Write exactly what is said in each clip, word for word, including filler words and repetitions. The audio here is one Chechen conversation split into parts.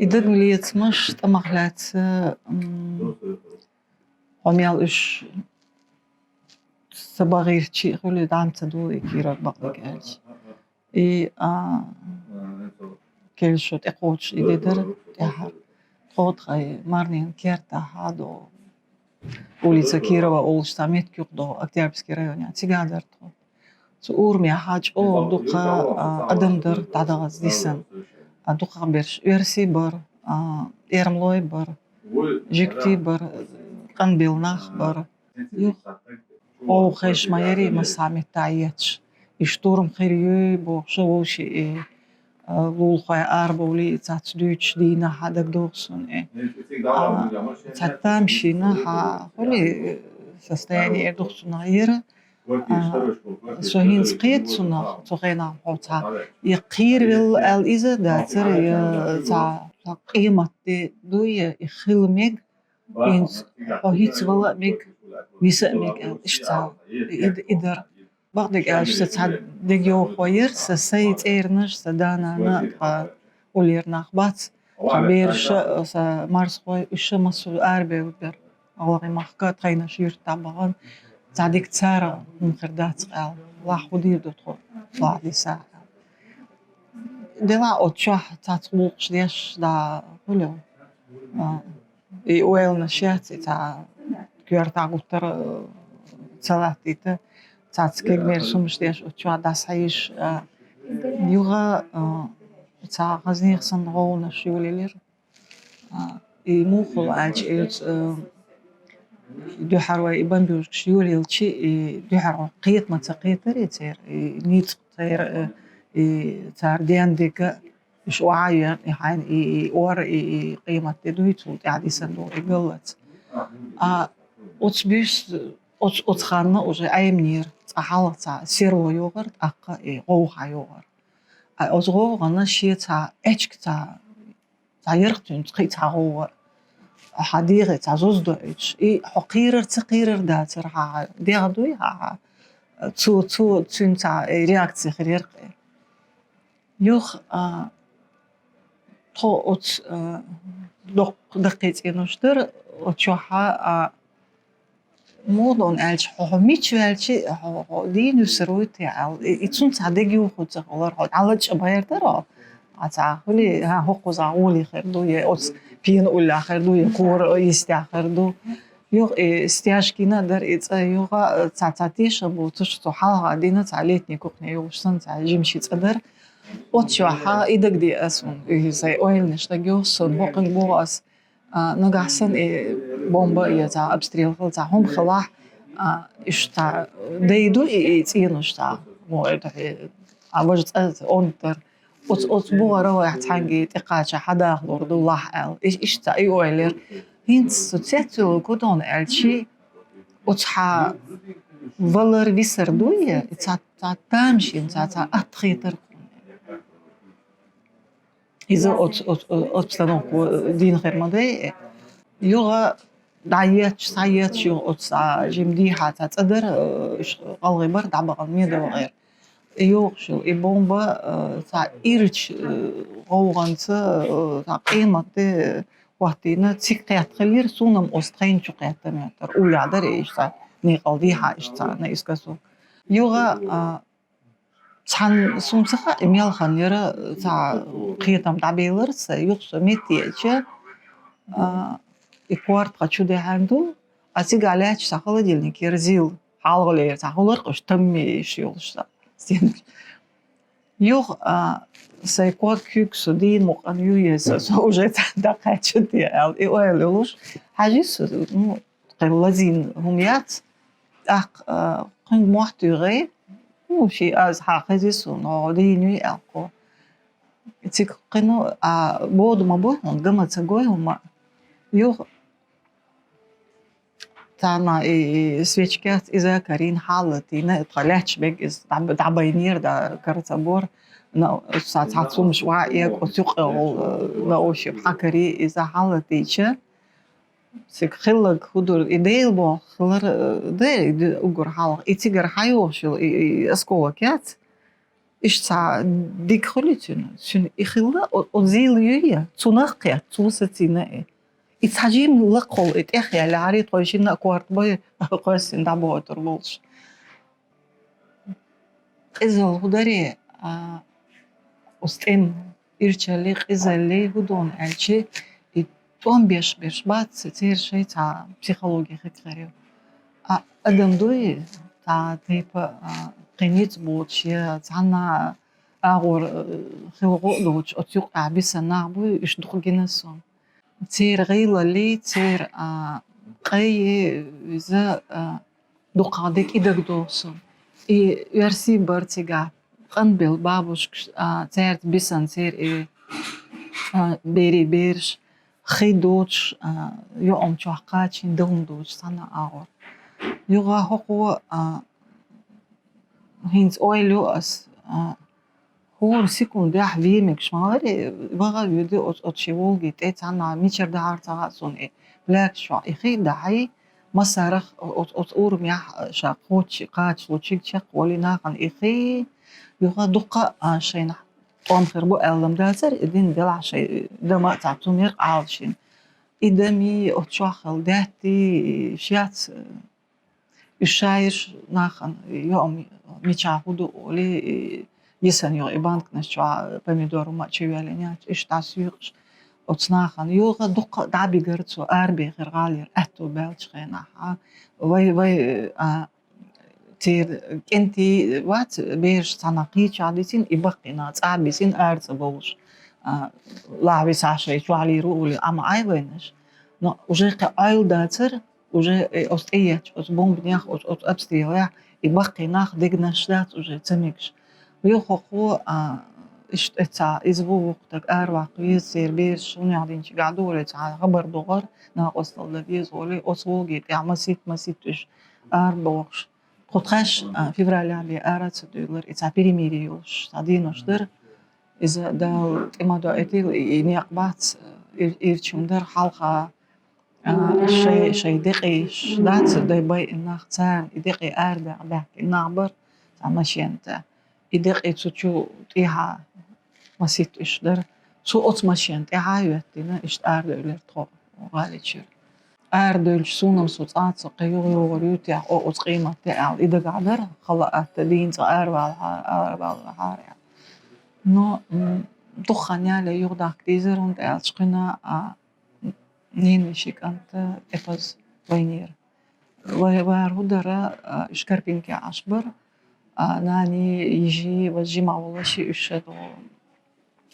И даг лецамаш тӀамах лаьца, м, хьо мел уж са багӀирчи хуьлу дӀам ца ду и кийраг бакъдерг аьлча. И, а, кел шу тӀекхочуш и де дара тӀаьхьара. Тхо тхай Марнин кертахь а до, улица Кирова олуш цхьа меттиг юкъа до, Октябрьский район, цига дара тхо. Цу урамехь чӀогӀа дукха, а, адам дара дӀадахаза дисина. А, дукхахберш оьрсий бара, а, эрмалой бара, жуьгтий бара, къанбелла нах бара. Юха гӀовгӀа хезаш ма яра и, массо а меттехь етташ. И штурм хир юй бохуш вовши и, а, лулахой арабовлий, и цац дуьйцуш дийнахь а дагадогӀу суна и. А, цхьа тамашийна хьан хуьлий состояние эр духсунах яра. А, со хӀинца кхета цунах, цу хенахь хьо цхьа, я кхийравелла аьлла иза дацара, я цхьа, цхьа къемат де ду, я и хила мега, хӀинца хьо хӀинца вала а мега, виса а мега аьлла, иштта цхьа и, и дара. Бакъдерг аьлча, сан цхьа дегайовхо яра, сан сай цӀернаш, сан да-нана, ткъа уллера нах бац, сан бераш а, сан марзхой, уьш а массо а арабевлла дара. ГӀалгӀай махка тхайнаш юьртахь бахана, цхьа дика цара хӀума хир дац аьлла, лахь хӀун дийр ду тхо, лахь дисахь аьлла. Делахь оцу чохь цхьацца гӀуллакхаш деш, да, хуьлу. А, и ойланаш яц, и цхьа коьртахь гуттар а ца латтийта, цхьацца кегамерс хӀумаш деш, оцу чохь дӀасхьаеш, а, юха, а, цхьа хазанех санна гӀовгӀанаш йолаелира. А, и муха хуьлу аьлча, и, э, дуьхьара вай и бомбёжкаш йолаелча, и дуьхьара кхетам ца кхетара и церан, и ницкъ церан, э, и цара денна дерг, уьш охьа а йоьхна, и хьайна и, и ор, и, и къемат де дуй, цул тӀаьхьа дисина ду и галлац. А оцу буьйса, оцу, оцу ханна уже Ӏеминера, цкъа хьалха цхьа серло йогӀура, тӀаккха и гӀовгӀа йогӀура. А оцу гӀовгӀанна шен цхьа эчка цхьа цхьа ярх цуьнца кхин цхьа гӀовгӀа, хьан дегӀе цхьа зуза доуьйтуш. И хьо кхийрар ца кхийрар дацара, хьан дегӀ дуй, хьан, хьан цо, цо, цуьнан цхьа реакция хир яра-кх. Юха, а, тхо оцу, а, доккха даккхий цӀенош дара, оцу чохь, а, муха ду аьлча, хьо, хьо мича ваьлча, хьо, хьо дийна вуьсур вуй те аьлла. И, и цунна цхьа дегайовхо ца хилар, хьо дӀалачкъа баьртара хьо. А цхьа хуьлий, хьан хӀокхузахь гӀоле хир ду, я оцу пена уллехь хир ду, я кора йистехь хир ду. Юха и стяжкина а дара и цӀа, юха цхьа, цхьа тешам боцуш, цо хьалха дина цхьа летний кухня йолуш санна, цхьа жимачу цӀа дара. Оцу чохь и дагадеа ас хьуна, и сайн ойланаш дагайовху суна, бакъдерг боху ас. А, нагахь санна и бомба, я цхьа обстрел хила, цхьа хӀума хилахь, а, иштта дай ду и, и цӀенош цхьа, мо, это, э, а, важа цӀа онда дара. Оцу, оцу бухара вайх цхьаьнгге тӀекхача хьадахалур ду лахь аьлла. И, иштта и ойла яра. ХӀинца со цецвелла кутона аьлчи, оцу хьан валар висар дуй, и цхьа, цхьа тамашийна, цхьа, цхьа атта хетар. Иза оц-, оц-, оц-, обстановка дийна хир ма дай. Юха дӀаетташ, схьаетташ, юха оцу цхьа жима дехьа цхьа цӀа дара, э, уьш гӀалгӀай бара, дӀабахана медовгӀера. Йохуш йолу и бомба, э, цхьа ирча, э, гӀовгӀанца, э, цхьа къематде хӀоттийна, цига кхетта хилира, суна-м оцу тхайна чу кхетта моьттура. Уллехь дара и иштта, некъал дехьа иштта цхьа наискосок. Юха, а, цхьана суна ца хаьа, и мел хан яра, цхьа кхетам дӀабелара сан, юха со меттаеача, а, и корта тхан чу даьхьна ду, а цигахь лаьтташ цхьа холодильник яра зил, хьалхалера цхьа хӀулар къуш таммеш йолуш цхьа стенаш. Юха, а, сайн ког куьг со дийна мукъана юй аса, со уже цхьа дӀакхаьчча те аьлла, и ойла йолуш, хьажи со, ну, кхин лазийна хӀума яц, тӀаккха, а, кхуьнга мохь туьйхи, ну, ши аз хьан хези суна, хьо дийна юй аьлла кхо. Цига кхин, а, бода ма бу хьуна, гама ца гой хӀума. Юха царна и, и свечкац иза карийна хьалатийна, тхан лаьтташ бег иза дӀаб-, дӀабайнера, да, кара ца бора. Но, ца-, цхьацца хӀумаш ван эга, оцу юкъа, э, науши хьакари иза хьалатийча. Цига хилларг хӀу дара, и Дела боху хилар, э, дера, и ди-, уггар хьалха. И цигара хьайохуш йолу, и, и осколок яц. Иштта цхьа дика хуьлу цуьнан. Цуьнан и хилла, о-, о зийла юй я, цунах кхетта, цо сацийна и. И цхьа жимма лакхахула и тӀехъяьллехьара, тхойшинна а корта бой, кхоьссина дӀабохуьйтур болуш. Къизалла хӀу даре, а, оцу тӀеман ирчаллий, къизаллий хӀу дуна аьлча, и тӀом беш берш бац, церан шайн цхьа психологи хир ю. А, адам дуй, цхьа тайпа, а, кхин ницкъ боцуш я, цхьанна агӀор, а, хила гӀо а доцуш, оцу юккъехь бисан нах буй, уьш дукха гина суна. Церан гӀийлаллий, церан, а, къай, иза, а, дукха дика и дагадогӀу суна. И оьрсий бара цигахь, къанбелла бабушкаш, а, цаьрца бисан церан и, а, берий бераш, хи доцуш, а, йоӀам чохь кхачийна, далун доцуш цхьана агӀор. Юха хӀокхо, а, хӀинца ойла йо ас, а, хӀора секундехь вен мегаш ма вара, ваха а воьду оцу, оцу шен Волги тӀе цхьанна мичара дахьара ца хаьа суна и. Плакаш чохь и хи а дахьий, массарах оцу, оцу урамехь ша кхоччи-, кхачалучуьнга чекхволий нахана и хи, юха дуккха а шайнахь тӀом хир бу аьлла ма дацара, и дина делахь шайн дама а цхьа цунна яра Ӏалашйина. И дамий, оцу чохь хилла даьттий, шец, уьш шайраш нахана, йоӀ мичахь хӀу ду олий, йисана йогӀу и банканаш чохь помидор ма а чу йоьллина яц, уьш дӀасоькъуш оцу нахана. Юха дуккха а дӀабигара цо арабехира гӀалера аьтто баьллачу хенахь, а. Вай, вай, а, церан кӀентий вац, бераш цхьана кхечахь дисина, и баккхий нах цӀа а бисина, ара ца бовлуш, а, лахьа висахь шайн чохь лийр ву олий, Ӏама Ӏай вайнаш. Но уже кхин Ӏойла дацара, уже, э, оцу тӀеетташ, оцу бомбанех, оцу, оцу обстрелех, и баккхий нах дегнаш дац уже ца мегаш. Юха хӀокхо, а, иштта цхьа иза ву вукху дага араваккха веза, церан бераш хӀунех динчигахь ду олий, цхьа хабар догӀура, накъосталла дан деза олий, оцу Волги тӀехь масийтта, масийтта уьш арабохуш. Тхо тхаьш, а, февралехь бен ара ца дуьйлура, и цхьа перемирие йолуш, цхьа денош дара. Иза Дала тӀе ма доуьйтийла, и, и некъ бац, ир-, ирча хӀума дара хьалха, а, шай, шайн декъий дац, дай байина нах, царна и декъий арадаьхна баьхкина нах бара цхьа машен тӀе. И декъий цу чу тӀехьа масийтта уьш дара. Цу оцу машен тӀехьа а хӀоьттина, иштта арадевлира тхо гӀали чуьра. Арадевлча суна-м со цкъа а ца кхин юха йогӀур ю техьа, о, оцу къемат де аьлла, и дагахь дара, хала а атта, дийна цкъа аравалахьара, аравалахьара аьлла. Но, м, дукха хан ялале юхадахка дийзира, хӀунда аьлча кхуьнан, а, ненан ши кӀант тӀепаза вайнера. Вай-, вара хӀу дара, а, уьш Карпинке Ӏаш бара, а, нани, йижи, важа жимахь волу ши уьш ша догӀу.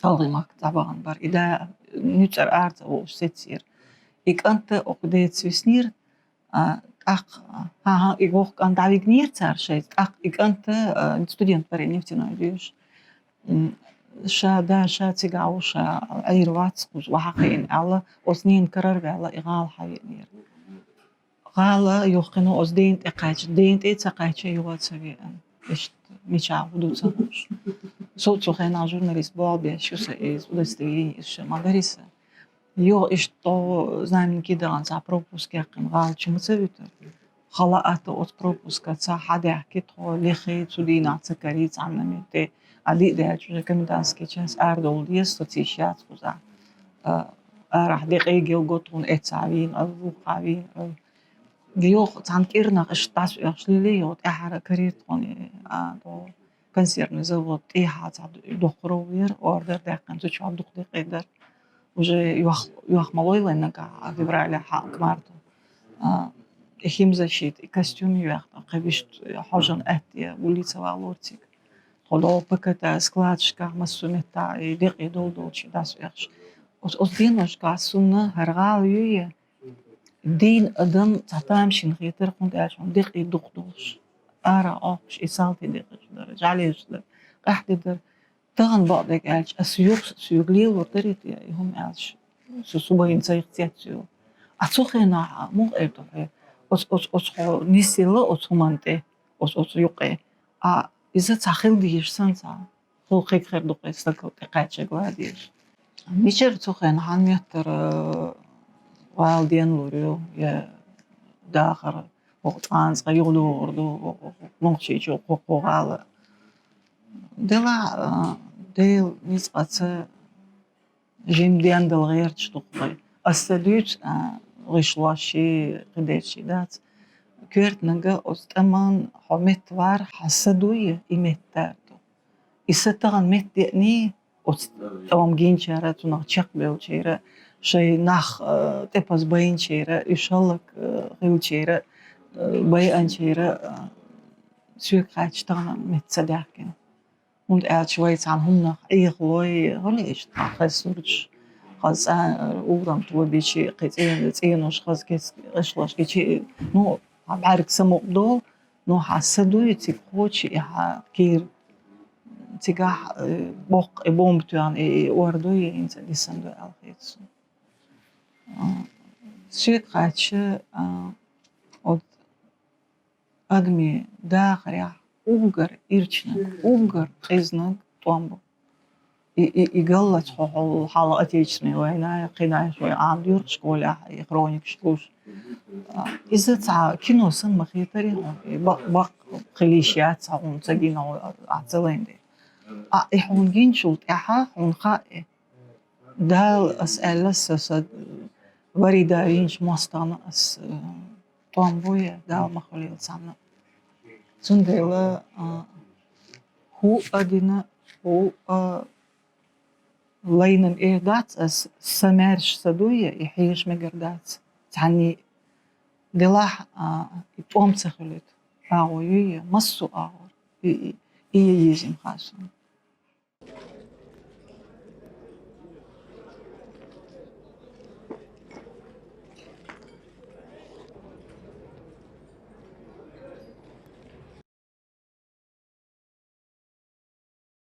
ГӀалгӀай махка дӀабахана бара. И да нуьцкъара ара ца вовлуш сецира. И кӀант а окху деца виснера, а, тӀаккха, хӀан-хӀа, и вокху кӀант дӀавигнера цара шайца. ТӀаккха и кӀант а, а, студент бара, нефтяной доьшуш. М, ша да, ша цигахь ву, ша Ӏийр вац, кхуза ваха кхиъна аьлла, оцу ненан карара ваьлла, и гӀала хьавеанера. ГӀала юхкхина оцу дена тӀе кхаьчна, дена тӀе а ца кхаьчна, юха а ца веана. Иштта мичахь хӀу ду ца хууш. Со цу хенахь журналист болх беш ю, сан иза удостоверение, иза ша ма дарий сан. Юха иштта тхо Знаменки дахана цхьа пропуск яьккхина гӀала чу ма ца вуьтура. Хала а атта оцу пропускаца хьадаьхки тхо, лехий, цу дийнахь ца карий цхьанна метте. А диъ даьлча уже комендантский час арадовла деза, социйша яц кхузахь. А, арахь декъий гел го тхуна, эццахь вийна, а, вукхахь вийна, а. Йоху цхьана кӀирнах иштта дӀасаоьхуш лелий, йоху тӀаьхьара карийра тхуна, а, до консервный завод тӀехьа цхьа доккха ров яра, ордер даьккхина, цу чохь дукха декъий дара. Уже йох-, йох ма лой вайн нагахь, а, февралехь хьаъа мартан. А, и химзащита, и костюм йоьхна, кхин вуьшта хьожан аьтту, гули ца валора цига. Тхо догӀу ПКТ складашкахь, массо а меттахь, и декъий дол-долчу дӀасаоьхуш. Оцу, оцу деношкахь суна хӀара гӀала юй, дийна адам цхьа тамашийна хетара, хӀунда аьлча хьуна декъий дукха долуш. Ара Ӏохкуш, и салтий декъаш дара, жӀаьлеш дара, къаьхьа де дара. Тахана бакъдерг аьлча, ас юха соьга лелор дарий те, и хӀума аьлча, со субайна ца йиха цецйо. А цу хенахь, муха эр ду хье, оцу, оцу, оцу хьо нисъелла оцу хӀуманна тӀе, оцу, оцу юкъе. А иза цхьа хила дезаш санна цхьа. Хьо кхин хир ду-кх и стагал тӀе кхаьчнарг ладийша. Мичара цу хенахь хьан моьттара, вала денлур ю, я дахар, хӀокху цӀанца юхадогӀур ду, Нохчийчу кху-кху гӀала. Делахь, а, Делан ницкъаца жимма дендала гӀерташ ду-кх вай. Ас ца дуьйцу, а, гӀишлошший, кхидерчий дац. Коьртаниг оцу тӀаман хьо меттавар, хьан са дуй, и меттадар ду. И са тахана меттадеъний, оцу тӀом гинчара, цунах чекхбевллачара, шайн нах, а, тӀепаза байначара, уьш хӀаллак, а, хилчара, а, байанчара, а, соьга хаьттича тахана метта ца даьхкина. ХӀунда аьлча вай цхьана хӀуманах Ӏехалой, гӀоле иштта хаза сурташ, хаза цӀа-, урам тобичи, кхин цӀен-, цӀенош хаза кест-, гӀишлош гичи, ну, хьан бӀаьрг самукъадолу, ну, хьан са дуй, цига кхочу, и хьан кийра, цигахь, э, боккха и бомба тоьхна, и, и ор дуй, и хӀинца дисан дуй аьлла хета суна. А, соьга хаьттича, а, оцу адамийн дахарехь уггар ирчаниг, уггар къизаниг тӀом бу. И, и, и галлалц хьо-, хьо-, хьалха Отечественная война, кхидӀа вай Ӏамадаьхьа школехь, и хроникаш луш. А, иза цхьа кино санна ма хетарий хьуна, и бакъ-, бакъ хила йиш яц хьуна ца гина, хьо а ца лайна дела. А, и хьуна гиначул тӀаьхьа хьуна хаьа и. Дала, ас аьлла, са, са вари да вийначу мостагӀна ас, э, тӀом бу я, Дала ма хуьлийла цхьанна. Цундела, а, хӀуъа дина, хӀуъа лайна эр дац ас, са маьрша са дуй, и хьеша мегар дац цхьанний. Делахь, а, и тӀом ца хуьлуьйту агӀо юй, массо а агӀор. И, и, и я езам хаа суна.